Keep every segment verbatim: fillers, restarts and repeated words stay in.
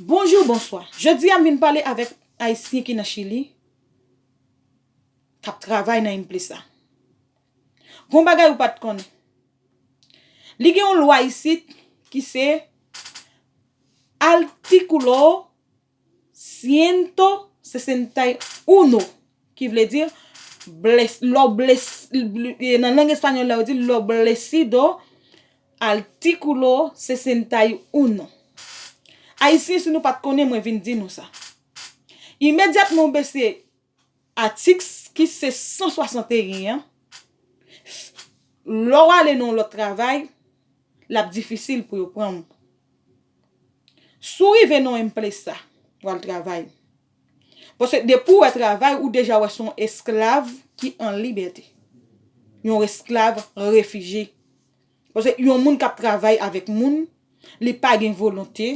Bonjou, bonswa. Jodi a m vin pale avèk Ayisyen ki nan Chili k ap travay nan Empresa. Gon bagay ou pa t konnen. Li gen yon lwa isit ki se Artículo ciento sesenta y uno, ki vle di bles, lo bles, nan lang espanyòl la yo di lo blesido artículo sesenta y uno. Ayisyen, si nou pa t konnen, mwen vin di nou sa. Imedyatman w bese atik ki se san swasanteyen an, lè w ale nan yon lòt travay, l ap difisil pou yo pran w. Si w rive nan yon Empresa, w al travay. Paske depi w wè travay, ou deja wè se yon esklav ki an libète. Yon esklav refijye. Paske yon moun k ap travay avèk moun, li pa gen volonte,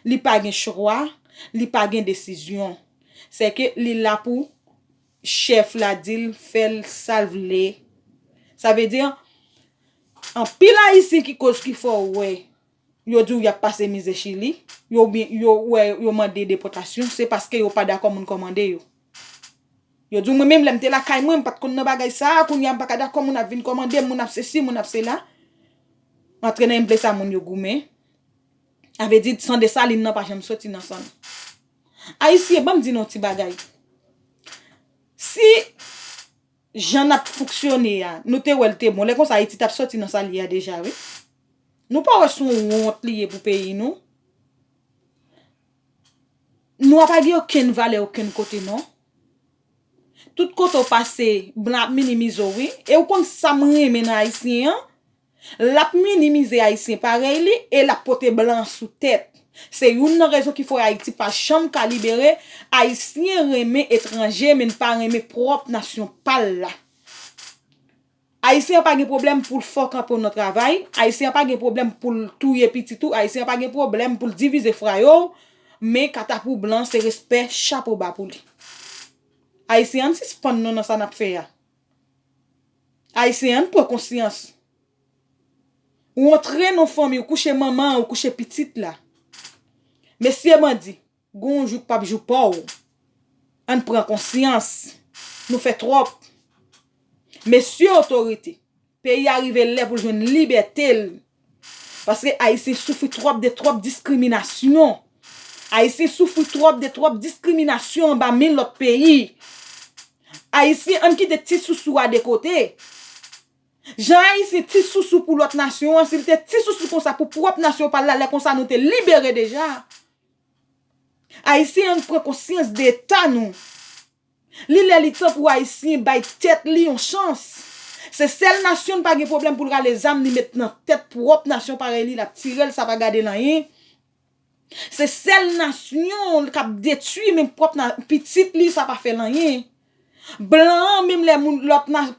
li pa gen chwa, li pa gen desizyon. Sèke li la pou chèf la di l fè l sa l vle. Sa vle di, anpil Ayisyen ki koz ki fè w wè yo di w y ap pase mizè Chili, yo oubyen yo wè yo mande depòtasyon, se paske yo pa dakò moun kòmande yo. Yo di w, mwen menm lè m te lakay mwen, m pa t konn nan bagay sa a, kounye a m pa ka dakò moun ap vin kòmande m, moun ap sesi, moun ap sela. Antre nan Empresa, moun yo goumen. Sa vle di, san Desalin nan pa janm soti nan san nou. Ayisyen, ban m di nou yon ti bagay. Si jan n ap fonksyone a, nou te wè l te bon, lè konsa Ayiti t ap soti nan sa l ye a deja, wi. Nou pa wè se yon wont li ye pou peyi nou? Nwa pa gen okenn valè okenn kote, non. Tout kote w pase, blan ap minimize w, wi. E w konn sa m renmen nan Ayisyen an? L ap minimize Ayisyen parèy li e l ap pote blan an sou tèt. Se youn nan rezon ki fè Ayiti pa janm ka libere. Ayisyen renmen etranje, men l pa renmen pwòp nasyon pa l la. Ayisyen an pa gen pwoblèm pou l fò kanpe w nan travay. Ayisyen an pa gen pwoblèm pou l touye pitit ou. Ayisyen an pa gen pwoblèm pou l divize fwaye w. Men katapou blan se respè, chapo ba pou li. Ayisyen, ann sispann non nan sa n ap fè a. Ayisyen, ann pran konsyans. Ou antre nan fanmi, ou kouche manman an, ou kouche pitit la. Mesye bandi, gon yon jou k p ap jou pa w. Ann pran konsyans. Nou fè twòp. Mesye otorite, peyi a rive lè pou l jwenn libète l. Paske Ayisyen soufri twòp de twòp diskriminasyon. Ayisyen soufri twòp de twòp diskriminasyon anba men lòt peyi. Ayisyen, ann kite ti sousou a de kote. Jan Ayisyen ti sousou pou lòt nasyon an, si l te ti sousou konsa pou pwòp nasyon pa l la, lè konsa nou te libere deja. Ayisyen, ann pran konsyans de eta nou. Li lè li tan pou Ayisyen bay tèt li yon chans. Se sèl nasyon n pa gen pwoblèm pou l rale zam li met nan tèt pwòp nasyon parèy li, l ap tire l, sa pa gade l anyen. Se sèl nasyon k ap detwi men pwòp na-, pitit li, sa pa fè l anyen. Blan an, menm lè moun lòt na-,